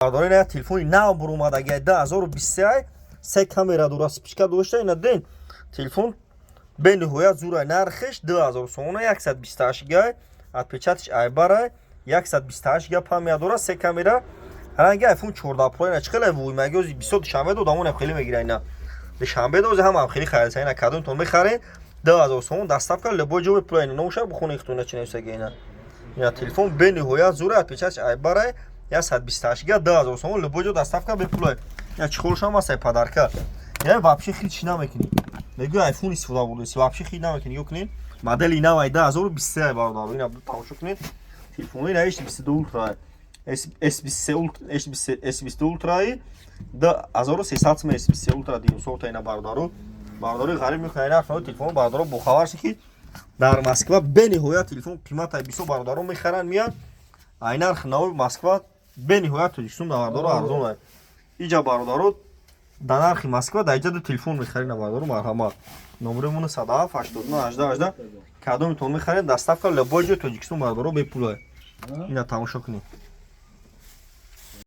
Бародари, ина телефони нав буромадаги, 2023, се камера дора, вспышка дошта. Ина ден, телефон бениҳоят зурай. Нархеш 2000 сомона, 128 гай, отпечаток ш айбарай, 128 га память дора, се камера, ранги iPhone 14 Pro. Ина чӣ хеле вуймаги ози бисёр Душанбе додамон хеле мегира. Ина Душанбе дози ҳама хеле харид. Ина кадомтон мехаред, 2000 сомон, доставка любой ҷо бепула. Ина номуша бухони хтуна, чи нависаги. Ина телефон бениҳоят зурай, отпечаток ш айбарай, 128 га, 2000 сомон, любой ҷо доставка бепула. Я чехол шам ҳастай, подарка. Я вообще хит чи намекунӣ, мегӯй айфон истифода бурдаси, вообще хит намекунӣ. Ё кунед, модели навай 2023, бародаро, ина тамошо кунед. Телефони на S22 Ultra, S23 Ultra, S22 Ultra 2300 см, S23 Ultra дигим сорта. Ина бародаро, бародарои ғариб мехоҳанд нархи телефон. Бародаро, бохабар шед, ки дар Москва бениҳоят телефон қимата. Бисёр бародаро мехаранд, меянд. Ай нархи нави Москва бениҳоят Тоҷикистон да, бародаро, арзон. Иҷа, бародаро, дар нархи Москва дар иҷа ду телефон мехаред. Бародаро, марҳамат, номеромон 107 89 18 18. Кадомитон мехаред, доставка любой ҷои Тоҷикистон, бародаро, бепула. Ина тамошо кунед.